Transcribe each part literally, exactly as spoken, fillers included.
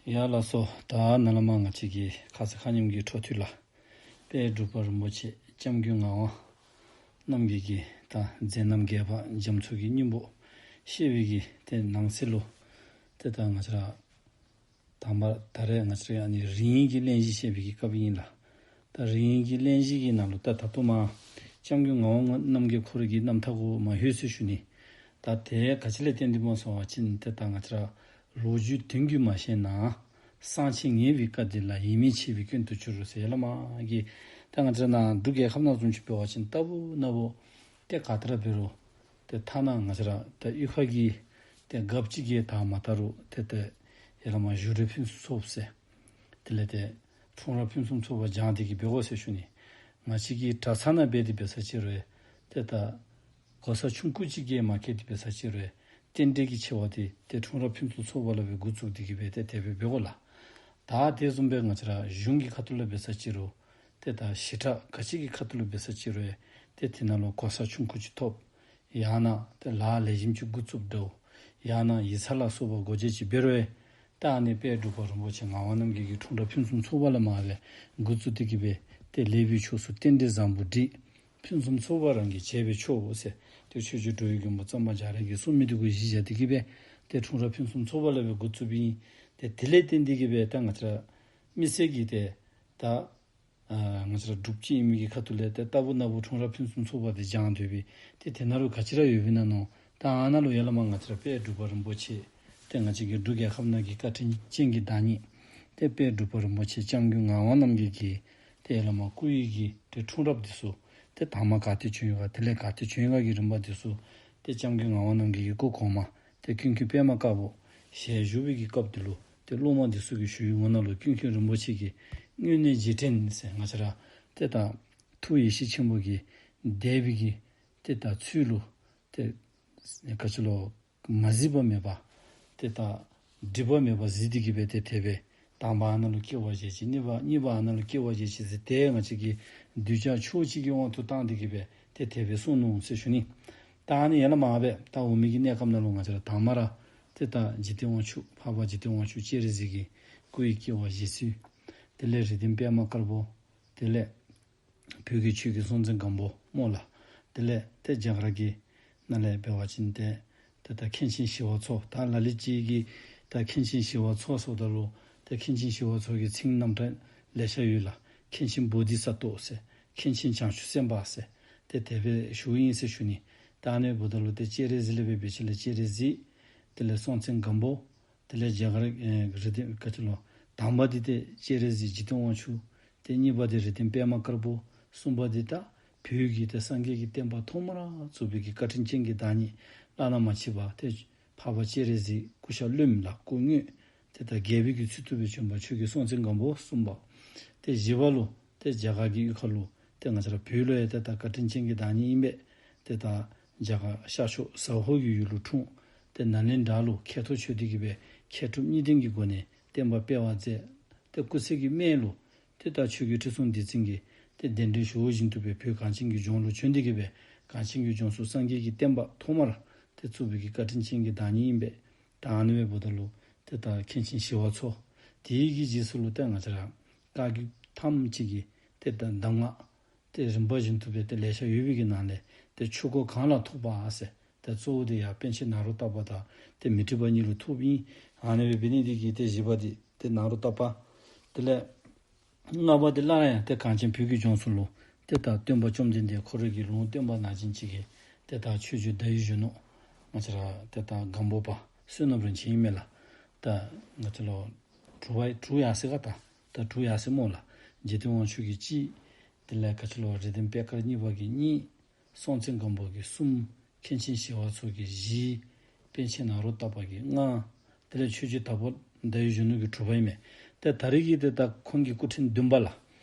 ཡ་ལགས་སོ། ད་ནཱ་ལས་མར་ང་བཅས་ཀྱི་ཁ་ཙ་ཁ་ཉིནམ་གྱི་འཕྲོ་མཐུད་ལས་དཔལ་འབྲུག་པ་རིན་པོ་ཆེ་སྐྱབས་མགོན་ངག་དབང་རྣམ་རྒྱལ་གྱི་ད་མཛད་རྣམ་རྒྱས་པ་རྒྱ་མཚོ་གི་སྙིང་པོ་བཤད་པའི་གི་ཏེ་ནང་གསེས་ལུ་ཏེ་ད་ང་བཅས་ར་དང་པ་ད་རེས་ང་བཅས་ར་ཨ་ནི་རིང་གི་གླེང་གཞི་བཤད་པའི་གི་སྐབས་ཨིན་ལགས། ད་རིང་གི་གླེང་གཞི་གི་ནང་ལུ་ད་ད་ལྟོ་མར་སྐྱབས་མགོན་ངག་དབང་རྣམ་རྒྱལ་ཁོ་རའི་གི་རྣམ་ཐར་གུ་མར་ལྷོད་ཅི་ཞུ་ནི། ད་དེ་ག་ཅི་ལས་བརྟེན་ཏེ་སྨོ་ཟེར་བ་ཅིན་ཏེ་ད་ང་བཅས་ར་ལོ་རྒྱུས་དོན་བརྒྱུད་མ་ཤེས་ན། གསང་ཆེན་ངེས་པའི་བཀའ་འདི་ལ། ཡིད་མི་ཆེས་པའི་སྐྱོན་དུ་གྱུར་ཟེར་ཡར་ལས་མར་གྱི། ད་ང་བཅས་ར་ནཱ་འབྲུག་རྒྱལ་ཁབ་ནང་བཟུམ་ཅིག་འབད་བ་ཅིན་རྟག་བུ་ན་བུ་ཏེ་ག་ཏེ་ར་འབད་རུང་ཏེ་ཐ་ན་ང་བཅས་ར་ད་གཡུས་ཁ་གི་ཏེ་རྒཔོ་ཅིག་གིས་ད་མ་དར་རུང་ཏེ་ཏེ་ཡར་ལས་མར་བཞུགས་གྲལ་ཕུན་སུམ་ཚོགས་ཟེར། དེ་ལས་ཏེ་འཁྲུངས་རབས་ཕུན་སུམ་ཚོགས་པ་སྦྱང་སྟེ་གི་འབད་དགོ་ཟེར་ཞུ་ནི། ང་བཅས་ཀྱིས་གྲྭ་ཚང་ནང་འབད་དེ་འབད་ས་ཅིག་རུང་ཏེ་ད་གོ་ས་ཆུང་ཀུ་ཅིག་གིས་མ་བཀལ་ཏེ་འབད་ས་ཅིག་རུང་རྟེན་འབྲེལ་གྱི་ཆེ་བ་དེ་ཏེ་འཁྲུངས་རབས་ཕུན་སུམ་ཚོགས་པ་ལས་སྦེ་འགོ་བཙུགས་ཏེ་གི་སྦེ་ཏེ་དེ་སྦེ་འབད་དགོ་ལགས། ད་དེ་བཟུམ་སྦེ་ང་བཅས་ར་གཞུང་གི་ཁ་ཐུག་ལས་འབད་ས་ཅིག་རུང་ཏེ་ད་ཞི་དྲག་ག་ཅི་གི་ཁ་ཐུག་ལས་འབད་ས་ཅིག་རུང་ཏེ་དེ་ནང་ལུ་གོ་ས་ཆུང་ཀུ་ཅིག་ཐོབ། ཡང་ན་ཏེ་ལཱ་ལེགས་ཤོམ་ཅིག་འགོ་བཙུགསཔ་འདྲཝ། ཡང་ན་ཡིག་ཚང་ལ་སོགས་པ་སྒོ་འབྱེད་ཅིག་འབད་རུང་ད་ཨ་ནི་དཔལ་འབྲུག་པ་རིན་པོ་ཆེ་ངག་དབང་རྣམ་རྒྱལ་གྱི་འཁྲུངས་རབས་ཕུན་སུམ་ཚོགས་པ་ལས་མར་སྦེ་འགོ་བཙུགས་ཏེ་གི་སྦེ་ཏེ་ལེགས་པའི་ཕྱོགས་སུ་རྟེན་འབྲེལ་བཟང་པོ་སྒྲིག། ཕུན་སུམ་ཚོགས་པ་རང་གིས་བྱས་པས་ཆོག་ཟེར་ཏེ་ཆོས་རྗེ་འགྲོ་བའི་མགོན་པོ་གཙང་པ་རྒྱ་རས་ཀྱིས་གསུངས་མི་དེ་གུ་གཞི་བཞག་སྟེ་གི་སྦེ་ཏེ་འཁྲུངས་རབས་ཕུན་སུམ་ཚོགས་པ་ལས་སྦེ་འགོ་བཙུགསཔ་ཨིན། ཏེ་དེ་ལས་བརྟེན་ཏེ་གི་སྦེ་ད་ང་བཅས་ར་མི་སེར་གྱིས་ཏེ་ད་ཨ་ང་བཅས་ར་འབྲུགཔ་ཅིག་ཨིན་མི་གི་ཁ་ཐུག་ལས་ཏེ་རྟག་བུ་ན་བུ་འཁྲུངས་རབས་ཕུན་སུམ་ཚོགས་པ་དེ་སྦྱང་སྡོད་པའི་ཏེ་དེ་ནང་ལུ་ག་ཅི་ར་ཡོདཔ་ཨིན་ན་མནོ། ད་ཨ་ནཱ་ལུ་ཡར་ལས་མར་ང་བཅས་ར་དཔལ་འབྲུག་པ་རིན་པོ་ཆེ་ཏེ་ང་བཅས་ཀྱི་འབྲུག་རྒྱལ་ཁབ་ནང་གི་བཀའ་དྲིན་ཅན་གྱི་བདག་ཉིད་ཏེ་དཔལ་འབྲུག་པ་རིན་པོ་ཆེ་སྐྱབས་མགོན་ངག་དབང་རྣམ་རྒྱལ་གྱི་ཏེ་ཡར་ལས་མར་སྐུ་ཡི་གི་ཏེ་འཁྲུངས་རབས་འདི་ཚུ་ཏེ་དང་པ་ག་ཏེ་བྱོན་ཡི་ག་དེ་ལས་ག་ཏེ་བྱོན་ཡི་ག་གི་རིམ་པ་འདི་ཚུ་ཏེ་སྐྱབས་མགོན་ངག་དབང་རྣམ་རྒྱལ་གྱི་སྐུ་གོང་མ་ཏེ་ཀུན་མཁྱེན་པདྨ་དཀར་པོ་ཞལ་བཞུགས་པའི་གི་སྐབས་འདི་ལུ་ཏེ་སློབ་མ་འདི་ཚུ་གིས་ཞུ་བའི་ངོ་ནང་ལུ་ཀུན་མཁྱེན་རིན་པོ་ཆེ་གིས་སྔོན་གནས་རྗེས་དྲན་ཟེར་ང་བཅས་ར་ཏེ་ད་ཐུགས་ཡེ་ཤེས་ཆེན་པོ་གིས་འདས་པའི་གི་ཏེ་ད་ཚུལ་ལུ་ཏེ་ག་ཅི་ལོ་མ་གཟིགས་པ་མེད་པ་ཏེ་ད་སྒྲིབ་པ་མེད་པ་གཟིགས་ཏེ་གི་སྦེ་ཏེ་དེ་སྦེ་དང་པ་ཨ་ནཱ་ལུ་སྐྱེ་བ་བཞེས་ཅི། གཉིས་པ་གཉིས་པ་ཨ་ནཱ་ལུ་སྐྱེ་བ་བཞེས་ཅི་ཟེར་ཏེ་ང་བཅས་ཀྱི་གདུལ་བྱ་ཕྱོགས་གཅིག་གི་དབང་དུ་བཏང་སྟེ་གི་སྦེ་ཏེ་དེ་སྦེ་གསུངས་ནུག་ཟེར་ཞུ་ནི། ད་ཨ་ནི་ཡར་ལས་མར་སྦེ་ད་འོང་མི་གི་གནས་སྐབས་ནང་ལུ་ང་བཅས་ར་དང་པ་ར་ཏེ་ད་འཇིག་རྟེན་དབང་ཕྱུག་འཕགས་པ་འཇིག་རྟེན་དབང་ཕྱུག་སྤྱན་རས་གཟིགས་ཀྱི་སྐུ་ཡི་སྐྱེ་བ་བཞེས་ཚུལ། དེ་ལས་རིགས་ལྡན་པདྨ་དཀར་པོ། དེ་ལས་བོད་ཀྱི་ཆོས་ཀྱི་སྲོང་བཙན་སྒམ་པོ་སྨོ་ལགས། དེ་ལས་ཏེ་རྒྱ་གར་གྱི་ནང་ལས་འབད་བ་ཅིན་ཏེ་ཏེ་ད་མཁན་ཆེན་ཞི་བ་འཚོ། ད་ལ་ལུ་ཅིག་གིས་ད་མཁན་ཆེན་ཞི་བ་འཚོ་ཟེརཝ་ད་ལུ་ཏེ་མཁན་ཆེན་ཞི་བ་འཚོ་གི་མཚན་རྣམ་གྲངས་ལེ་ཤ་ཡོད་ལགས། མཁན་ཆེན་བོ་དྷི་ས་ཏྭ་ཟེར། མཁན་ཆེན་བྱང་ཆུབ་སེམས་དཔའ་ཟེར། ཏེ་དེ་སྦེ་ཞུཝ་ཨིན་ཟེར་ཞུ་ནི། ད་ཨ་ནི་འབདཝ་ད་ལུ་ཏེ་སྤྱན་རས་གཟིགས་ལས་འབད་བ་ཅིན་ལས་སྤྱན་རས་གཟིགས། དེ་ལས་སྲོང་བཙན་སྒམ་པོ། དེ་ལས་རྒྱ་གར་ཨེ་རིགས་ལྡན་ག་ཅི་ལོ། དང་པ་འདི་ཏེ་སྤྱན་རས་གཟིགས་འཇིག་རྟེན་དབང་ཕྱུག། ཏེ་གཉིས་པ་འདི་རིགས་ལྡན་པདྨ་དཀར་པོ། གསུམ་པ་འདི་ད་བོད་ཀྱི་ཏེ་སངས་རྒྱས་ཀྱི་བསྟན་པ་ཐོག་མར་བཙུགས་པའི་གི་བཀའ་དྲིན་ཅན་གྱི་བདག་ཉིད་བླ་ན་མ་མཆིས་པ་ཏེ་འཕགས་པ་སྤྱན་རས་གཟིགས་སྐུ་ཤ་རློནམ་ལགས། སྐུ་དངོས་ཏེ་ད་རྒྱལ་པོའི་གི་ཚུལ་དུ་སྦེ་བྱོན་པ་ཆོས་རྒྱལ་སྲོང་བཙན་སྒམ་པོ་གསུམ་པ། ཏེ་བཞི་པ་ལུ་ཏེ་རྒྱ་གར་གྱི་གཡུས་ཁ་ལུ་ཏེ་ང་བཅས་ར་བོད་ལུ་ཡང་ཏེ་ད་བཀའ་དྲིན་ཅན་གྱི་བདག་ཉིད་ཨིན་པས། ཏེ་ད་རྒྱ་གར་ཤར་ཕྱོགས་ཟ་ཧོར་གྱི་ཡུལ་ལུ་འཁྲུངས། ཏེ་ནཱ་ལེནྡྲ་ལུ་མཁས་གྲུབ་ཆོས་སྡེ་གི་སྦེ་མཁས་གྲུབ་གཉིས་ལྡན་གྱི་སྒོ་ནས་བསྟན་པ་སྤེལ་བར་མཛད། ཏེ་སྐུ་ཚེ་གི་སྨད་ལུ་ཏེ་ད་ཆོས་རྒྱལ་ཁྲི་སྲོང་ལྡེ་བཙན་གྱིས་ཏེ་གདན་འདྲེན་ཞུ་བ་བཞིན་དུ་སྦེ་བོད་གངས་ཅན་གྱི་ལྗོངས་ལུ་བྱོན་ཏེ་གི་སྦེ་གངས་ཅན་གྱི་ལྗོངས་སུ་སངས་རྒྱས་ཀྱི་བསྟན་པ་ཐོག་མར་ཏེ་བཙུགས་པའི་གི་བཀའ་དྲིན་ཅན་གྱི་བདག་ཉིད་ཨིན་པས། ད་ཨ་ནི་སྦེ་འབདཝ་ད་ལུ་ཏེ་ད་མཁན་ཆེན་ཞི་བ་འཚོ། དེའི་གི་རྗེས་སུ་ལུ་ཏེ་ང་བཅས་ར་བཀའ་བརྒྱུད་ཐམས་ཅད་ཀྱི་ཏེ་ད་གདམས་ངག་ཏེ་རིམ་པ་བཞིན་དུ་སྦེ་ཏེ་ལེ་ཤ་ཡོད་པའི་གི་ནང་ལས་ཏེ་ཆོས་སྐོར་གང་ལ་ཐུག་པ་ཟེར་ཏེ་གཙོ་བོ་འདི་ཡང་པཎ་ཆེན་ནཱ་རོ་ཏ་པ་དང་ཏེ་མཻ་ཏྲི་པ་གཉིས་ལུ་ཐུགཔ་ཨིན། ཨ་ནི་སྦེ་འབད་ནི་འདི་གིས་ཏེ་བཞི་པ་འདི་ཏེ་ནཱ་རོ་ཏ་པ། དེ་ལས་ལྔ་པ་འདི་སླར་ཡང་ཏེ་གངས་ཅན་བོད་ཀྱི་ལྗོངས་སུ་ལུ་ཏེ་ད་སྟོན་པ་བཅོམ་ལྡན་འདས་ཁོ་རའི་གི་ལུང་བསྟན་པ་ནང་བཞིན་ཅིག་གིས་ཏེ་ད་ཆོས་རྗེ་ཟླ་འོད་གཞོན་ནུ་ང་བཅས་ར་ཏེ་ད་སྒམ་པོ་པ་བསོད་ནམས་རིན་ཆེན་ཨིན་མས་ལགས། ད་ང་བཅས་ལུ་དྲུག་པ་དྲུག་ཡར་སོ་ག། ད་ད་དྲུག་ཡར་སོ་སྨོ་ལགས། འཇིག་རྟེན་དབང་ཕྱུག་གིས་གཅིག། དེ་ལས་ག་ཅི་ལོ་རིགས་ལྡན་པད་དཀར་གཉིས་པ་གིས་གཉིས། སྲོང་བཙན་སྒམ་པོ་གིས་གསུམ། མཁན་ཆེན་ཞི་བ་འཚོ་གིས་བཞི། པཎ་ཆེན་ནཱ་རོ་ཏ་པ་གིས་ལྔ། དེ་ལས་ཆོས་རྗེ་དྭགས་པོ་ཟླ་འོད་གཞོན་ནུ་གིས་དྲུག་པ་ཨིན་མས། ཏེ་ད་རེས་ཀྱི་ཏེ་ད་ཁོང་གི་སྐུ་ཕྲེང་བདུན་པ་ལགས།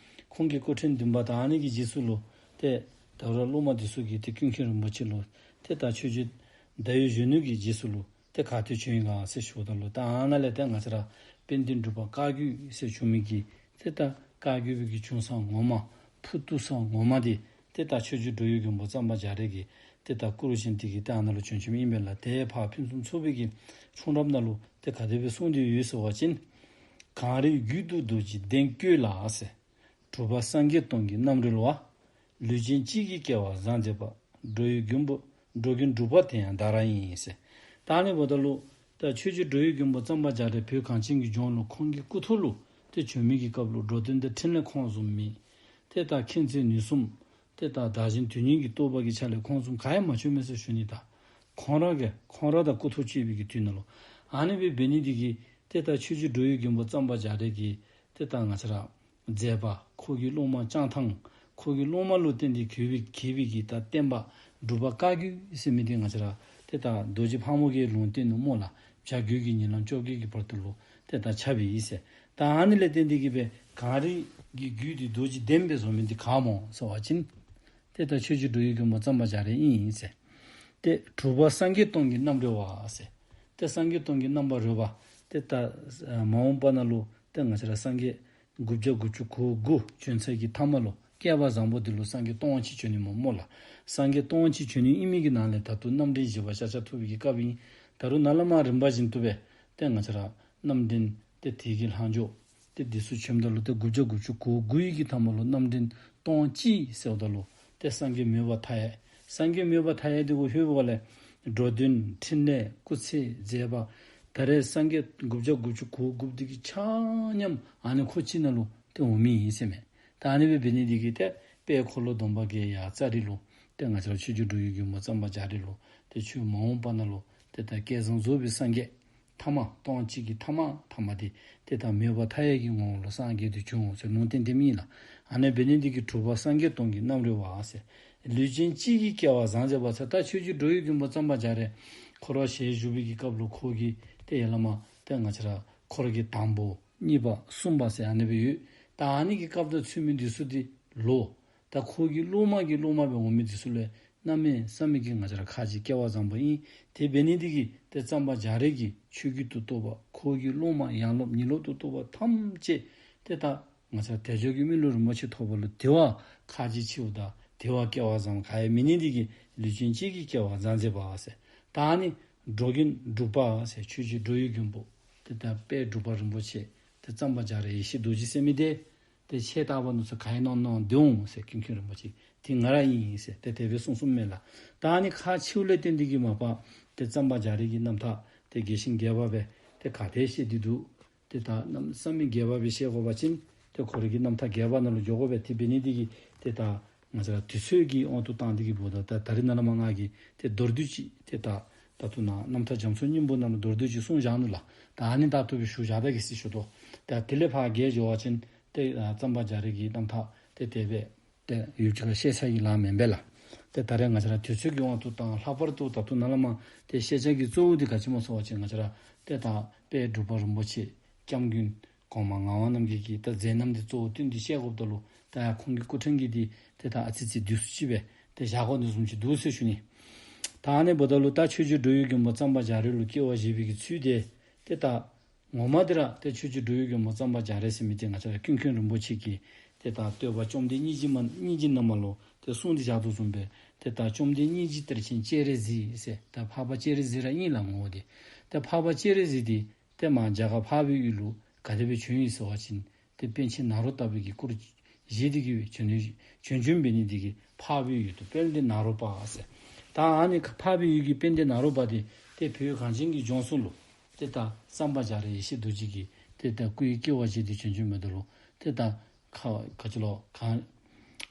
ཁོང་གི་སྐུ་ཕྲེང་བདུན་པ་ད་ཨ་ནི་གི་རྗེས་སུ་ལུ་ཏེ་ད་རུང་སློབ་མ་འདི་ཚུ་གིས་ཏེ་ཀུན་མཁྱེན་རིན་པོ་ཆེ་ལུ་ཏེ་ད་ཆོས་རྗེ་ཟླ་འོད་གཞོན་ནུ་གི་རྗེས་སུ་ལུ་ཏེ་ག་ཏེ་བྱོན་ཡི་ག་ཟེར་ཞུཝ་ད་ལུ་ད་ཨ་ནཱ་ལས་ཏེ་ང་བཅས་ར་དཔལ་ལྡན་འབྲུག་པ་བཀའ་བརྒྱུད་ཟེར་ཞུ་མི་གི་ཏེ་ད་བཀའ་བརྒྱུད་པའི་གི་བྱུང་ས་ངོ་མ་ཕུ་བཏུགས་ས་ངོ་མ་འདི་ཏེ་ད་ཆོས་རྗེ་འགྲོ་བའི་མགོན་པོ་གཙང་པ་རྒྱ་རས་ཀྱིས་ཏེ་ད་བསྐུར་བཞེངས་ཏེ་གི་ཏེ་ཨ་ནཱ་ལུ་བྱོན་བྱོནམ་ཨིན་པས་ལགས། ཏེ་ཕར་ཕུན་སུམ་ཚོགས་པའི་གི་འཁྲུངས་རབས་ནང་ལུ་ཏེ་ག་དེ་སྦེ་གསུངས་ཏེ་ཡོད་ཟེར་བ་ཅིན་ གངས་རིའི་རྒྱུད་དུ་རྡོ་རྗེ་གདན་བཀོད་ལ་ཟེར། གྲུབ་པ་སངས་རྒྱས་སྟོང་གི་རྣམ་རོལ་པ། ལུས་ཅན་གཅིག་གི་སྐལ་བ་བཟང་མཛད་པ། འགྲོ་བའི་མགོན་པོ་འགྲོ་མགོན་འབྲུག་པ་དེ་ཡང་བདག་རང་ཡིན་ཟེར། ད་ཨ་ནི་འབདཝ་ད་ལུ་ད་ཆོས་རྗེ་འགྲོ་བའི་མགོན་པོ་གཙང་པ་རྒྱ་རས་བོད་གངས་ཅན་གྱི་ལྗོངས་ལུ་ཁོང་གི་སྐུ་ཐོག་ལུ་ཏེ་བྱོན་མི་གི་སྐབས་ལུ་འགྲོ་དོན་དང་འཕྲིན་ལས་ཁོང་བཟུམ་མེད། ཏེ་ད་མཁྱེན་བརྩེ་ནུས་གསུམ། ཏེ་ད་བདག་གཞན་དོན་གཉིས་ཀྱི་རྟོགས་པ་གི་ཆ་ལས་ཁོང་བཟུམ་ག་ཡང་མ་བྱོན་མས་ཟེར་ཞུ་ནི། ད་ཁོང་ར་གིས་ཁོང་ར་དང་སྐུ་ཐོག་བཅས་པའི་གི་དུས་ནང་ལུ་ཨ་ནི་སྦེ་འབད་ནི་འདི་གིས་ཏེ་ད་ཆོས་རྗེ་འགྲོ་བའི་མགོན་པོ་གཙང་པ་རྒྱ་རས་ཀྱི་ཏེ་ད་ང་བཅས་ར་མཛད་པ། ཁོ་གི་སློབ་མ་སྤྱང་ཐང་། ཁོ་གི་སློབ་མ་ལུ་བརྟེན་ཏེ་གྱེས་པའི་གྱེས་པའི་གི་ད་བསྟན་པ་འབྲུག་པ་བཀའ་བརྒྱུད་ཟེར་མི་འདི་ང་བཅས་ར་ཏེ་ད་རྡོ་རྗེ་ཕག་མོ་གི་ལུང་བསྟན་ནུག་སྨོ་ལགས། བྱ་རྒོད་ཀྱི་ཉིན་ལམ་བཅོ་བརྒྱད་ཀྱི་བར་དུ་ལུ་ཏེ་ད་ཁྱབ་ཡི་ཟེར། ད་ཨ་ནི་ལས་བརྟེན་ཏེ་གི་སྦེ་གངས་རི་གི་རྒྱུད་འདི་རྡོ་རྗེ་གདན་སྦེ་བཟོ་མི་འདི་ག་སྨོ་ཟེར་བ་ཅིན་ཏེ་ད་ཆོས་རྗེ་འགྲོ་བའི་མགོན་པོ་གཙང་པ་རྒྱ་རས་ཨིན་ཟེར། ཏེ་གྲུབ་པ་སངས་རྒྱས་སྟོང་གི་རྣམ་རོལ་པ་ཟེར། ཏེ་སངས་རྒྱས་སྟོང་གི་རྣམ་པར་རོལ་པ། ཏེ་ད་མ་འོངས་པ་ནང་ལུ་ཏེ་ང་བཅས་ར་སངས་རྒྱས་དགུ་བརྒྱ་དགུ་བཅུ་གོ་དགུ་བྱོན་ཚར་གྱི་མཐའ་མ་ལུ་བསྐལ་པ་བཟང་པོ་འདི་ལུ་སངས་རྒྱས་སྟོང་གཅིག་བྱོན་ནི་སྨོ་སྨོ་ལགས། སངས་རྒྱས་སྟོང་གཅིག་བྱོན་ནི་ཨིན་མི་གི་ནང་ལས་ད་ལྟོ་རྣམ་འདྲེན་བཞི་པ་ཤཱཀྱ་ཐུབ་པའི་གི་སྐབས་ཨིན། ད་རུང་ནཱ་ལས་མར་རིམ་པ་བཞིན་དུ་སྦེ་ཏེ་ང་བཅས་ར་རྣམ་འདྲེན་ཏེ་དེ་གི་ལྷག་འཇོག་ཏེ་འདི་ཚུ་བྱོནམ་ད་ལུ་ཏེ་དགུ་བརྒྱ་དགུ་བཅུ་གོ་དགུ་ཡི་གི་མཐའ་མ་ལུ་རྣམ་འདྲེན་སྟོང་གཅིག་ཟེརཝ་ད་ལུ་ཏེ་སངས་རྒྱས་མོས་པ་མཐའ་ཡས། སངས་རྒྱས་མོས་པ་མཐའ་ཡས་འདི་གུ་ལྷོདཔ་ལས་འགྲོ་དོན་འཕྲིན་ལས་སྐུ་ཚེ་མཛད་པ་ད་རེས་སངས་རྒྱས་དགུ་བརྒྱ་དགུ་བཅུ་གོ་དགུ་འདི་གི་ཆ་མཉམ་ཨ་ནི་ཁོ་གཅིག་ནང་ལུ་ཏེ་འོང་མི་ཨིན་ཟེར་མས། ད་ཨ་ནི་སྦེ་འབད་ནི་འདི་གིས་ཏེ་དཔལ་འཁོར་ལོ་སྡོམ་པ་གི་ཡ་ཙ་རི་ལུ་ཏེ་ང་བཅས་ར་ཆོས་རྗེ་འགྲོ་བའི་མགོན་པོ་གཙང་པ་རྒྱ་རས་ལུ་ཏེ་ཆོས་མ་འོངས་པ་ནང་ལུ་ཏེ་ད་བསྐལ་བཟང་རྫོགས་པའི་སངས་རྒྱས་མཐའ་མ་སྟོང་གཅིག་གི་མཐའ་མ་མཐའ་མ་འདི་ཏེ་ད་མོས་པ་མཐའ་ཡས་ཀྱི་ངོ་བོ་ལུ་སངས་རྒྱས་ཏེ་བྱོན་འོང་ཟེར་ལུང་བསྟན་ཏེ་མི་ལགས། ཨ་ནི་འབད་ནི་འདི་གིས་གྲུབ་པ་སངས་རྒྱས་སྟོང་གི་རྣམ་རོལ་པ་ཟེར། ལུས་ཅན་གཅིག་གི་སྐལ་བ་བཟང་མཛད་པ་ཟེར། ད་ཆོས་རྗེ་འགྲོ་བའི་མགོན་པོ་གཙང་པ་རྒྱ་རས་ཁོ་ར་ཞལ་བཞུགས་པའི་གི་སྐབས་ལུ་ཁོ་གི་ཏེ་ཡ་ལ་མ་ཏེ་ང་བཅས་ར་ཁོ་ར་གི་དང་པོ་གཉིས་པ་གསུམ་པ་ཟེར་ཨ་ནི་སྦེ་ཡོད། ད་ཨ་ནི་གི་སྐབས་དང་ཚུད་མི་འདི་ཚུ་འདི་ལུ་ད་ཁོ་གི་སློབ་མ་གི་སློབ་མ་སྦེ་འོང་མི་འདི་ཚུ་ལས་གནམ་མེད་ས་མེད་ཀྱི་ང་བཅས་ར་ཁ་རྗེ་སྐལ་བ་བཟང་པོ་ཨིན། དེ་འབད་ནི་འདི་གིས་ཏེ་གཙང་པ་རྒྱ་རས་ཀྱི་ཆོས་བརྒྱུད་དུ་གཏོགས་པ་ཁོ་གི་སློབ་མ་ཡང་སློབ་ཉིན་སློབ་ཏུ་གཏོགས་པ་ཐམས་ཅད་ཏེ་ད་ང་བཅས་ར་དལ་འབྱོར་གྱི་མི་ལུས་རིན་པོ་ཆེ་ཐོབ་པ་ལུ་དེ་བ་ཁ་རྗེ་ཆེཝ་དང་དེ་བ་སྐལ་བ་བཟང་ག་ཡང་མེད་ནི་འདི་གིས་ལུས་ཅན་གཅིག་གི་སྐལ་བ་བཟང་མཛད་པ་ཟེར། ད་ཨ་ནི་འགྲོ་མགོན་འབྲུག་པ་ཟེར་ཆོས་རྗེ་འགྲོ་བའི་མགོན་པོ་ཏེ་ད་དཔལ་འབྲུག་པ་རིན་པོ་ཆེ་ཏེ་གཙང་པ་རྒྱ་རས་ཡེ་ཤེས་རྡོ་རྗེ་ཟེར་མི་འདི་ཏེ་ཆེ་ལྟ་བུ་ནུ་ཚོ་ག་ཡེ་ནོ་ནོ་འདི་འོང་ཟེར་ཀུན་མཁྱེན་རིན་པོ་ཆེ་ཏེ་ང་ར་ཨིན་ཟེར་ཏེ་དེ་སྦེ་གསུངས་གསུངསམ་མས་ལགས། ད་ཨ་ནི་ཁ་ཆེཝ་ལས་བརྟེན་ཏེ་གིས་མ་པ་ཏེ་གཙང་པ་རྒྱ་རས་ཀྱི་རྣམ་ཐར་ཏེ་རྒྱས་ཤིང་རྒྱས་པ་སྦེ་ཏེ་ག་དེ་བཤད་དེ་འདུག། ཏེ་ད་གནམ་མེད་ས་མེད་རྒྱས་པ་སྦེ་བཤད་དགོ་པ་ཅིན་ཏེ་ཁོ་རའི་གི་རྣམ་ཐར་རྒྱས་པ་ནང་ལུ་འགྱོ་དགོ་པས། དེ་འབད་ནི་འདི་གིས་ཏེ་ད་ང་བཅས་ར་དུས་ཚོད་ཀྱི་དབང་དུ་བཏང་སྟེ་གིས་འབདཝ་ད་ད་ད་རིས་ནཱ་ལས་མར་ང་གིས་ཏེ་མདོར་བསྡུས་ཅིག་ཏེ་ད་ད་ལྟོ་ནཱ་རྣམ་ཐར་རྒྱ་མཚོའི་སྙིང་པོ་ནང་ལུ་མདོར་བསྡུས་ཅིག་གསུངས་བཞག་ནུག་ལགས། ད་ཨ་ནི་ད་ལྟོ་སྦེ་ཞུ་བཞག་ད་གེ་ཟེར་ཞུ་དོ། ད་དེ་ལས་ཕར་རྒྱས་འགྱོ་བ་ཅིན་ཏེ་ཨ་གཙང་པ་རྒྱ་རས་ཀྱི་རྣམ་ཐར་ཏེ་དེ་སྦེ་ཏེ་ཡུདཔ་ཅིག་ཁར་བཤད་ཚར་གྱི་ལཱ་མེན་པས་ལགས། ཏེ་ད་རེས་ང་བཅས་ར་དུས་ཚོད་ཀྱི་དབང་དུ་བཏང་ལྷག་པར་དུ་ད་ལྟོ་ནཱ་ལས་མར་ཏེ་བཤད་བྱ་གི་གཙོ་བོ་འདི་ག་ཅི་སྨོ་ཟེར་བ་ཅིན་ང་བཅས་ར་ཏེ་ད་དཔལ་འབྲུག་པ་རིན་པོ་ཆེ་སྐྱབས་མགོན་གོང་མ་ངག་དབང་རྣམ་རྒྱལ་གྱི་ད་མཛད་རྣམ་འདི་གཙོ་བོ་བཏོན་ཏེ་བཤད་དགོཔ་ད་ལུ་ད་ཡར་ཁོང་གི་སྐུ་ཕྲེང་གི་འདི་ཏེ་ད་ཨ་ཙི་ཙི་བསྡུས་སུ་ཅིག་སྦེ་ཏེ་བཞག་དགོ་ནི་བཟུམ་ཅིག་འདུག་ཟེར་ཞུ་ནི། ད་ཨ་ནི་འབདཝ་ད་ལུ་ད་ཆོས་རྗེ་འགྲོ་བའི་མགོན་པོ་གཙང་པ་རྒྱ་རས་ལུ་སྐྱེ་བ་བཞེས་པའི་གི་ཚུལ་འདི་ཏེ་ད་ངོ་མ་འདི་ར་ཏེ་ཆོས་རྗེ་འགྲོ་བའི་མགོན་པོ་གཙང་པ་རྒྱ་རས་ཟེར་མི་འདི་ང་བཅས་ར་ཀུན་མཁྱེན་རིན་པོ་ཆེ་གིས་ཏེ་ད་བསྟོད་པ་བཅོམ་ལྡན་སྙིང་རྗེ་མ་སྙིང་རྗེ་རྣམ་མང་ལུ་ཏེ་གསུངས་ཏེ་བཞག་དོ་བཟུམ་སྦེ་ཏེ་ད་བཅོམ་ལྡན་སྙིང་རྗེ་གཏེར་ཆེན་སྤྱན་རས་གཟིགས་ཟེར་ད་འཕགས་པ་སྤྱན་རས་གཟིགས་ར་ཨིན་ལགས་ངོ་བོ་འདི། ཏེ་འཕགས་པ་སྤྱན་རས་གཟིགས་འདི་ཏེ་མར་རྒྱ་གར་འཕགས་པའི་ཡུལ་ལུ་ག་དེ་སྦེ་བྱོན་ཡི་ཟེར་བ་ཅིན་ཏེ་པཎ་ཆེན་ནཱ་རོ་ཏ་པའི་གི་སྐུར་བཞེས་ཏེ་གིས་སྦེ་བྱོན་བྱོན་བྱོནམ་འབད་ནི་འདི་གིས་འཕགས་པའི་ཡུལ་དུ་དཔལ་ལྡན་ནཱ་རོ་པ་ཟེར། ད་ཨ་ནི་འཕགས་པའི་ཡུལ་གྱི་དཔལ་ལྡན་ནཱ་རོ་པ་འདི་ཏེ་བོད་གངས་ཅན་གྱི་ལྗོངས་སུ་ལུ་ཏེ་ད་གཙང་པ་རྒྱ་རས་ཡེ་ཤེས་རྡོ་རྗེ་གི་ཏེ་ད་སྐུའི་སྐྱེ་བ་བཞེས་ཏེ་བྱོན་བྱོནམ་ད་ལུ་ཏེ་ད་ཁ་ག་ཅི་ལོ་ག་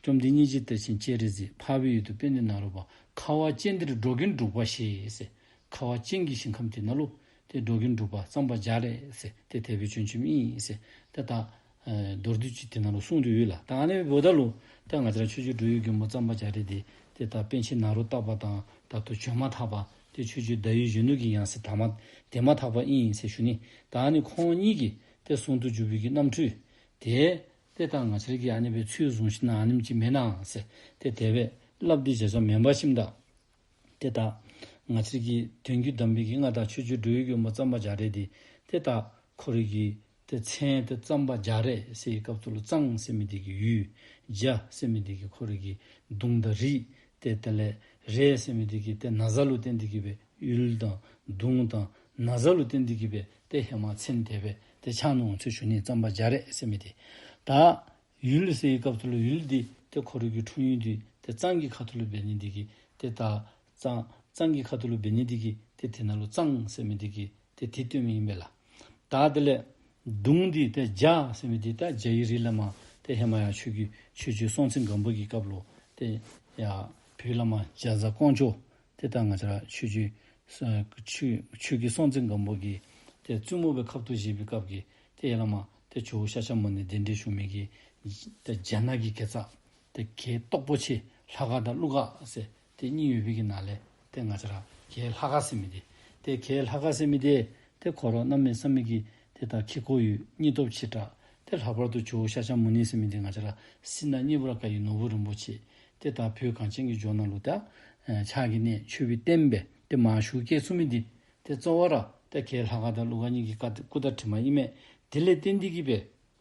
བཅོམ་ལྡན་སྙིང་རྗེ་གཏེར་ཆེན་སྤྱན་རས་གཟིགས། འཕགས་པའི་ཡུལ་དུ་དཔལ་ལྡན་ནཱ་རོ་པ། ཁ་བ་ཅན་འདིར་འགྲོ་མགོན་འབྲུག་པ་ཞེས་ཟེར། ཁ་བ་ཅན་གྱི་ཞིང་ཁམས་དེ་ནང་ལུ་ཏེ་འགྲོ་མགོན་འབྲུག་པ་གཙང་པ་རྒྱ་རས་ཟེར་ཏེ་དེ་སྦེ་བྱོན་བྱོནམ་ཨིན་ཟེར་ཏེ་ད་ཨེ་མདོར་བསྡུས་ཅིག་དེ་ནང་ལུ་གསུངས་ཏེ་ཡོད་ལགས། ད་ཨ་ནི་འབདཝ་ད་ལུ་ད་ང་བཅས་ར་ཆོས་རྗེ་འགྲོ་བའི་མགོན་པོ་གཙང་པ་རྒྱ་རས་འདི་ཏེ་ད་པཎ་ཆེན་ནཱ་རོ་ཏ་པ་དང་ད་ལྟོ་བྱོན་མ་ཐག་པ་ཏེ་ཆོས་རྗེ་ཟླ་འོད་གཞོན་ནུ་གི་ཡང་སྲིད་དེ་མ་དེ་མ་ཐག་པ་ཨིན་ཟེར་ཞུ་ནི། ད་ཨ་ནི་ཁོང་གཉིས་ཀྱིས་ཏེ་ཟུང་དུ་འཇུག་པའི་གི་རྣམ་འཕྲུལ་དེ་ཏེ་ད་ང་བཅས་ར་གིས་ཨ་ནི་སྦེ་ཚུལ་བཟུང་ཞིན་ན་ཨ་ནེམ་ཅིག་མེན་ན་ཟེར་ཏེ་དེ་སྦེ་སླབ་སྟེ་བཞག་བཞགཔ་མེན་པ་ཞིནམ་ད་ཏེ་ད་ང་བཅས་ཀྱི་དོན་བརྒྱུད་དམ་པའི་གི་མངའ་བདག་ཆོས་རྗེ་འགྲོ་བའི་མགོན་པོ་གཙང་པ་རྒྱ་རས་འདི་ཏེ་ད་ཁོ་རའི་གི་ཏེ་མཚན་ཏེ་གཙང་པ་རྒྱ་རས་ཟེར་བའི་སྐབས་སུ་ལུ་གཙང་ཟེར་མི་འདི་གིས་ཡུལ། རྒྱ་ཟེར་མི་འདི་གིས་ཁོ་རའི་གི་གདུང་དང་རིགས། ཏེ་དེ་ལས་རས་ཟེར་མི་འདི་གིས་ཏེ་ན་བཟའ་ལུ་བརྟེན་ཏེ་གིས་སྦེ་ཡུལ་དང་གདུང་དང་ན་བཟའ་ལུ་བརྟེན་ཏེ་གིས་སྦེ་ཏེ་ཧེ་མ་མཚན་དེ་སྦེ་ ཏེ་ཆགས་ནུག་ཟེར་ཞུ་ནི། གཙང་པ་རྒྱ་རས་ཟེར་མི་འདི། ད་ཡུལ་ཟེར་བའི་སྐབས་སུ་ལུ་ཡུལ་འདི་ཏེ་ཁོ་རའི་གི་འཁྲུངས་ཡུལ་འདི་ཏེ་གཙང་གི་ཁ་ཐུག་ལུ་འབད་ནི་འདི་གིས་ཏེ་ད་གཙང་གཙང་གི་ཁ་ཐུག་ལུ་འབད་ནི་འདི་གིས་ཏེ་དེ་ནང་ལུ་གཙང་ཟེར་མི་འདི་གིས་ཏེ་དེ་སྟོན་མི་ཨིན་པས་ལགས། ད་དེ་ལས་གདུང་འདི་ཏེ་རྒྱ་ཟེར་མི་འདི་ད་རྒྱ་ཡི་རིགས་ལས་མར་ཏེ་ཧེ་མ་ཡང་ཆོས་ཀྱི་ཆོས་རྗེ་སྲོང་བཙན་སྒམ་པོ་གི་སྐབས་ལུ་ཏེ་ཡར་བོད་ལས་མར་རྒྱ་བཟའ་ཀོང་ཇོ་ཏེ་ད་ང་བཅས་ར་ཆོས་རྗེ་ས་ཆོས་ཆོས་རྒྱལ་སྲོང་བཙན་སྒམ་པོ་གི་ཏེ་བཙུན་མོ་སྦེ་ཁབ་ཏུ་བཞེས་པའི་སྐབས་ཀྱི་ཏེ་ཡར་ལས་མར་ཏེ་ཇོ་བོ་ཤཱཀྱ་མུ་ནེ་གདན་འདྲེན་ཞུ་མི་གི་ཏེ་རྒྱ་ནག་གི་གེ་སར་ཏེ་གྱད་སྟོབས་པོ་ཆེ་ལྷ་དགའ་དང་ཀླུ་དགའ་ཟེར་ཏེ་གཉིས་ཡོད་པའི་གི་ནང་ལས་ཏེ་ང་བཅས་ར་གྱད་ལྷ་དགའ་ཟེར་མི་འདི་ཏེ་གྱད་ལྷ་དགའ་ཟེར་མི་འདི་ཏེ་ཁོ་ར་གནམ་མེད་ས་མེད་ཀྱི་ཏེ་ད་ཁྱི་ཁོ་ཡོད། སྙིང་སྟོབས་ཆེ་དྲགས། ཏེ་ལྷག་པར་དུ་ཇོ་བོ་ཤཱཀྱ་མུ་ནེ་ཟེར་མི་འདི་ང་བཅས་ར་སྲིད་ན་རྙེད་པར་དཀའ་བའི་ནོར་བུ་རིན་པོ་ཆེ། ཏེ་ད་བོད་གངས་ཅན་གྱི་ལྗོངས་ནང་ལུ་ད་ཕྱག་གི་གནས་མཆོད་པའི་རྟེན་སྦེ་ཏེ་མར་བཞུགས་སྐྱེལ་ཚུགས་མི་འདི་ཏེ་གཙོ་བོ་ར་ཏེ་གྱད་ལྷ་དགའ་དང་ཀླུ་དགའ་གཉིས་ཀྱི་བཀའ་སྐུ་དང་གྲིབ་མ་ཨིན་མས། དེ་ལས་བརྟེན་ཏེ་གིས་སྦེ་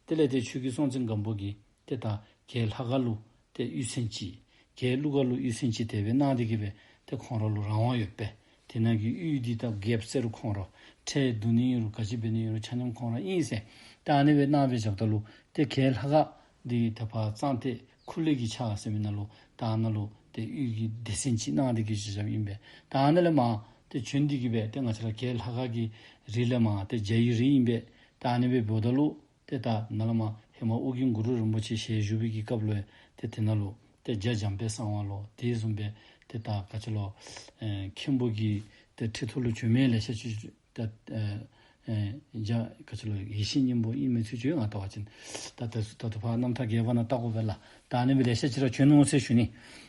དེ་ལས་ཏེ་ཆོས་རྒྱལ་སྲོང་བཙན་སྒམ་པོ་གིས་ཏེ་ད་གྱད་ལྷ་དགའ་ལུ་ཏེ་གཡུས་ཚན་ཅིག། གྱད་ཀླུ་དགའ་ལུ་གཡུས་ཚན་ཅིག་དེ་སྦེ་གནང་སྟེ་གིས་སྦེ་ཏེ་ཁོང་ར་ལུ་རང་དབང་ཡོད་པས། དེ་ནང་གི་གཡུས་འདི་ད་རྒྱལཔོ་ཟེར་རུང་ཁོང་ར། ཁྲལ་བསྡུ་ནི་ཨིན་རུང་ག་ཅི་འབད་ནི་ཨིན་རུང་ཆ་མཉམ་ཁོང་ར་ཨིན་ཟེར། ད་ཨ་ནི་སྦེ་གནང་སྦེ་བཞགཔ་ད་ལུ་ཏེ་གྱད་ལྷ་དགའ་འདི་ད་ཕར་གཙང་ཏེ་ཁུ་ལེ་གི་ཆ་ཟེར་མི་ནང་ལུ་ད་ཨ་ནཱ་ལུ་ཏེ་གཡུས་ཀྱི་སྡེ་ཚན་ཅིག་གནང་སྟེ་གིས་བཞགཔ་ཨིན་པས། ད་ཨ་ནཱ་ལས་མར་ཏེ་བྱོན་ཏེ་གིས་སྦེ་ཏེ་ང་བཅས་ར་གྱད་ལྷ་དགའ་གི་རིགས་ལས་མར་ཏེ་རྒྱ་ཡི་རིགས་ཨིན་པས། ད་ཨ་ནི་སྦེ་འབདཝ་ད་ལུ་ཏེ་ད་ནཱ་ལས་མར་ཧེ་མ་ཨོ་རྒྱན་གུ་རུ་རིན་པོ་ཆེ་ཞལ་བཞུགས་པའི་གི་སྐབས་ལུ་ཏེ་དེ་ནང་ལུ་ཏེ་རྒྱ་འཇམ་དཔལ་གསང་བ་ལོ་དེ་བཟུམ་སྦེ་ཏེ་ད་ག་ཅི་ལོ་ཨེ་མཁན་པོ་གི་ཏེ་ཁྲི་ཐོག་ལུ་བྱོན་མི་ལེ་ཤ་ཅིག་ད་ཨེ་ཨེ་རྒྱ་ག་ཅི་ལོ་ཡེ་ཤེས་སྙིང་པོ་ཨིན་མི་ཚུ་ཅིག་ང་བལྟ་བ་ཅིན་ད་ད་ད་ལྟོ་ཕར་རྣམ་ཐར་རྒྱས་པ་ནང་བལྟ་དགོ་པས་ལགས། ད་ཨ་ནི་སྦེ་ལེ་ཤ་ཅིག་ར་བྱོན་ནུག་ཟེར་ཞུ་ནི།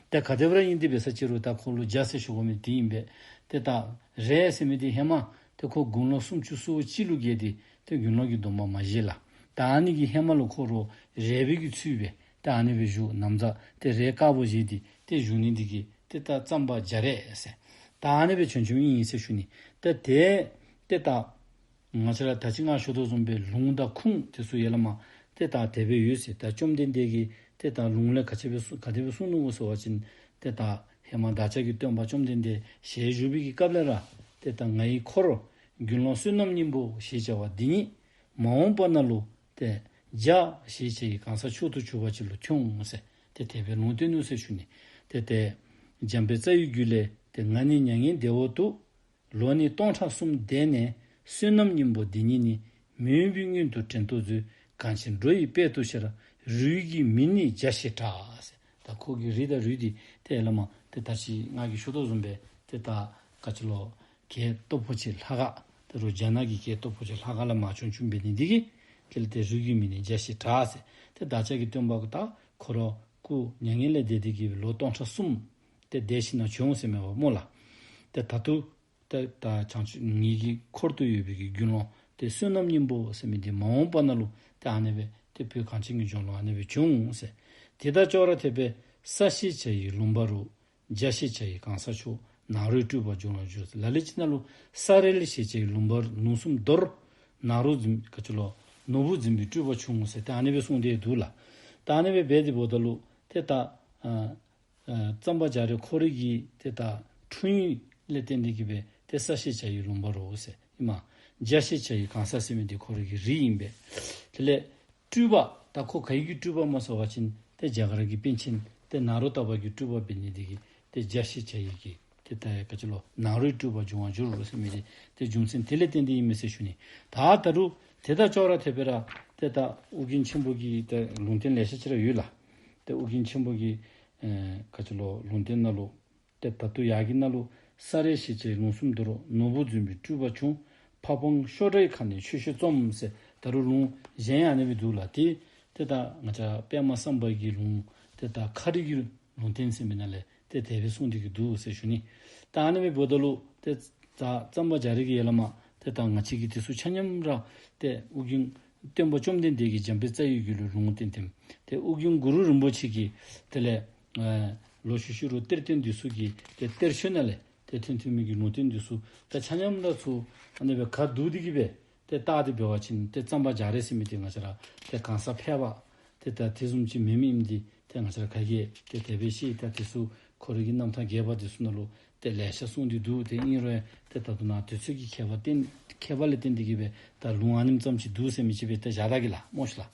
ཏེ་ག་དེ་སྦེ་ར་ཨིན་ཏེ་འབད་ས་ཅིག་རུང་ད་ཁོ་ལུ་རྒྱ་ཟེར་ཞུ་དགོ་མི་དེ་ཨིན་པས། ཏེ་ད་རས་ཟེར་མི་དེ་ཧེ་མ་ཏེ་ཁོ་དགུང་ལོ་སུམ་ཅུ་སོ་གཅིག་ལུ་རྒས་ཏེ་ཏེ་དགེ་སློང་གི་སྡོམ་པ་མ་བཞེས་ལགས། ད་ཨ་ནི་གི་ཧེ་མ་ལུ་ཁོ་ར་རས་པའི་གི་ཚུལ་སྦེ་ཏེ་ཨ་ནི་སྦེ་བཞུགས། ན་བཟའ་ཏེ་རས་དཀར་པོ་བཞེས་ཏེ་ཏེ་བཞུགས་ནི་འདི་གིས་ཏེ་ད་གཙང་པ་རྒྱ་རས་ཟེར། ད་ཨ་ནི་སྦེ་བྱོན་བྱོནམ་ཨིན་ཟེར་ཞུ་ནི། ཏེ་ཏེ་ཏེ་ད་ང་བཅས་ར་ད་ཅི་ང་ཞུ་དོ་བཟུམ་སྦེ་ལུང་དང་ཁུངས་དེ་ཚུ་ཡར་ལས་མར་ཏེ་ད་དེ་སྦེ་ཡོད་ཟེར། ད་བཅོམ་ལྡན་འདས་ཀྱིས་ཏེ་ད་ལུང་ལས་ག་ཅི་སྦེ་གསུང་ག་དེ་སྦེ་གསུངས་ནུག་གོ་ཟེར་བ་ཅིན་ཏེ་ད་ཧེ་མ་བདག་ཅག་གི་སྟོན་པ་བཅོམ་ལྡན་འདས་ཞལ་བཞུགས་པའི་གི་སྐབས་ལས་ར་ཏེ་ད་ང་ཡི་འཁོར་དགེ་སློང་བསོད་ནམས་སྙིང་པོ་ཞེས་བྱ་བ་འདི་ཉིད་མ་འོངས་པ་ན་ལུ་ཏེ་རྒྱ་ཞེས་བྱ་ཡི་གང་ཟག་མཆོག་ཏུ་གྱུར་པ་ཅིག་ལུ་འཁྲུངས་ཟེར་ཏེ་དེ་སྦེ་ལུང་བསྟན་ནུག་ཟེར་ཞུ་ནི། ཏེ་ཏེ་འཇམ་དཔལ་རྩ་བའི་རྒྱུད་ལས་ཏེ་ང་ནི་མྱ་ངན་འདས་འོག་ཏུ། ལོ་ནི་སྟོང་ཕྲག་གསུམ་འདས་ནས། བསོད་ནམས་སྙིང་པོ་འདི་ཉིད་ནི། མི་འོང་པའི་སྔོན་དུ་དྲན་རྟོག་མཛོད། གངས་ཅན་འགྲོ་ཡི་དཔལ་དུ་ཤར། རུས་ཀྱི་མིང་ནི་རྒྱ་ཞེས་གྲགས་ཟེར། ད་ཁོ་གི་རིགས་དང་རུས་འདི་ཏེ་ལས་མར་ཏེ་ད་ཅི་ང་གིས་ཞུ་དོ་བཟུམ་སྦེ་ཏེ་ད་ག་ཅི་ལོ་གྱད་སྟོབས་པོ་ཆེ་ལྷ་དགའ་ད་རུང་རྒྱ་ནག་གི་གྱད་སྟོབས་པོ་ཆེ་ལྷ་དགའ་ལས་མར་བྱུང་བྱུངམ་འབད་ནི་འདི་གིས་དེ་ལས་ཏེ་རུས་ཀྱི་མིང་ནི་རྒྱ་ཞེས་གྲགས་ཟེར། ཏེ་བདག་ཅག་གི་སྟོན་པ་གིས་ད་ཁོ་ར་སྐུ་མྱ་ངན་ལས་འདས་ཏེ་གིས་ལོ་སྟོང་ཕྲག་གསུམ་ཏེ་འདས་ཞིནམ་ལས་བྱོན་ཟེར་མས་པ་སྨོ་ལགས། ཏེ་ད་ལྟོ་ཏེ་ད་བྱང་ཆུབ་ངེ་གི་འཁོར་དུ་ཡོད་པའི་གི་དགེ་སློང་ཏེ་བསོད་ནམས་སྙིང་པོ་ཟེར་མི་འདི་མ་འོངས་པ་ན་ལུ་ཏེ་ཨ་ནི་སྦེ་ཏེ་བོད་གངས་ཅན་གྱི་ལྗོངས་ལུ་ཨ་ནི་སྦེ་འབྱུང་ཟེར། དེ་དང་ཅོག་ར་འཐདཔ་སྦེ་ས་ཞེས་བྱ་ཡི་ལུང་པ་རུ། རྒྱ་ཞེས་བྱ་ཡི་གང་ཟག་མཆོག་ནཱ་རོའི་སྤྲུལ་པ་འབྱུང་བར་འགྱུར། ལ་ལུ་ཅིག་ནང་ལུ་ས་རལ་ཞེས་བྱ་ཡི་ལུང་པ་ལུང་གསུམ་མདོར་ནཱ་རོ་འཛིན་ག་ཅི་ལོ་ནོར་བུ་འཛིན་པའི་སྤྲུལ་པ་བྱུང་ཟེར་ཏེ་ཨ་ནི་སྦེ་གསུངས་ཏེ་འདུག་ལགས། ད་ཨ་ནི་སྦེ་འབད་དེ་འབདཝ་ད་ལུ་ཏེ་ད་ཨ་ཨ་གཙང་པ་རྒྱ་རས་ཁོ་རའི་གི་ཏེ་ད་འཁྲུངས་ཡུལ་ལས་བརྟེན་ཏེ་གིས་སྦེ་ཏེ་ས་ཞེས་བྱ་ཡི་ལུང་པ་རུ་ཟེར་ཨིན་མས། རྒྱ་ཞེས་བྱ་ཡི་གང་ཟག་ཟེར་མི་འདི་ཁོ་རའི་གི་རིགས་ཨིན་པས། དེ་ལས་སྤྲུལ་པ་ད་ཁོ་ག་གི་སྤྲུལ་པ་སྨོ་ཟེར་བ་ཅིན་ཏེ་རྒྱ་གར་གྱི་པཎ་ཆེན་ཏེ་ནཱ་རོ་ཏ་པ་གི་སྤྲུལ་པ་འབད་ནི་འདི་གིས་ཏེ་རྒྱ་ཞེས་བྱ་ཡི་གི་ཏེ་ད་ག་ཅི་ལོ་ནཱ་རོའི་སྤྲུལ་པ་འབྱུང་བར་འགྱུར་རོ་ཟེར་མི་འདི་ཏེ་རྒྱུ་མཚན་དེ་ལས་བརྟེན་ཏེ་ཨིན་མས་ཟེར་ཞུ་ནི། ད་ད་རུང་དེ་དང་ཅོག་ར་འཐདཔ་སྦེ་ར་ཏེ་ད་ཨོ་རྒྱན་ཆེན་པོ་གི་ཏེ་ལུང་བསྟན་ལེ་ཤ་ཅིག་ར་ཡོད་ལགས། ཏེ་ཨོ་རྒྱན་ཆེན་པོ་གི་ཨེ་ག་ཅི་ལོ་ལུང་བསྟན་ནང་ལུ་ཏེ་ད་ལྟོ་ཡར་གྱི་ནང་ལུ་ས་རལ་ཞེས་བྱ་ཡི་ལུང་གསུམ་མདོར་ནོར་བུ་འཛིན་པའི་སྤྲུལ་པ་བྱུང་། ཕ་བོང་ཤོ་ཌ་ཡི་ཁ་ནས་ཆོས་བཤད་རྩོམ་ཟེར་ད་རུང་ལུང་གཞན་ཡང་ཨ་ནི་སྦེ་འདུག་ལགས། ཏེ་ཏེ་ད་ང་བཅས་པདྨ་སམ་བྷ་གི་ལུང་ཏེ་ད་ཁ་རི་གི་ལུང་བསྟན་ཟེར་མི་ནང་ལས་ཏེ་དེ་སྦེ་གསུངས་ཏེ་གིས་འདུག་ཟེར་ཞུ་ནི། ད་ཨ་ནི་སྦེ་འབདཝ་ད་ལུ་ཏེ་ད་གཙང་པ་རྒྱ་རས་ཀྱི་ཡར་ལས་མར་ཏེ་ད་ང་བཅས་ཀྱིས་དེ་ཚུ་ཆ་མཉམ་ར་ཏེ་ཨོ་རྒྱན་སྟོན་པ་བཅོམ་ལྡན་འདས་ཀྱིས་འཇམ་དཔལ་རྩ་བའི་རྒྱུད་ལུ་ལུང་བསྟན་ཏེ། ཏེ་ཨོ་རྒྱན་གུ་རུ་རིན་པོ་ཆེ་གིས་དེ་ལས་ཨེ་ལོག་ཤུལ་ཤུལ་རུ་གཏེར་སྟོན་འདི་ཚུ་གི་ཏེ་གཏེར་ཆོས་ནང་ལས་ཏེ་ཐོན་ཐོན་མི་གི་ལུང་བསྟན་འདི་ཚུ་ད་ཆ་མཉམ་ར་ཚུ་ཨ་ནི་སྦེ་ཁ་བསྡུ་སྟེ་གིས་སྦེ་ཏེ་བལྟ་སྟེ་འབད་བ་ཅིན་ཏེ་གཙང་པ་རྒྱ་རས་ཟེར་མི་འདི་ང་བཅས་ར་ཏེ་གང་ཟག་ཕལ་པ་ཏེ་ད་དེ་བཟུམ་ཅིག་མེན་མི་ཨིནམ་འདི་ཏེ་ང་བཅས་ར་ག་གིས་ཏེ་དེ་སྦེ་ཤེས། ད་དེ་ཚུ་ཁོ་རའི་གི་རྣམ་ཐར་རྒྱས་པ་འདི་ཚུ་ནང་ལུ་ ཏེ་ལེ་ཤ་གསུངས་ཏེ་འདུག། ཏེ་ཨིན་རུང་ཏེ་ད་ལྟོ་ནཱ་དུས་ཚོད་ཀྱི་ཁྱད་པར་བརྟེན་ཁྱད་པར་ལས་བརྟེན་ཏེ་གིས་སྦེ་ད་ལུང་ཨ་ནེམ་ཙམ་ཅིག་འདུག་ཟེར་མི་ཅིག་སྦེ་ཏེ་བཞག་ད་གེ་ལགས་སྨོ་ཤིག་ལགས།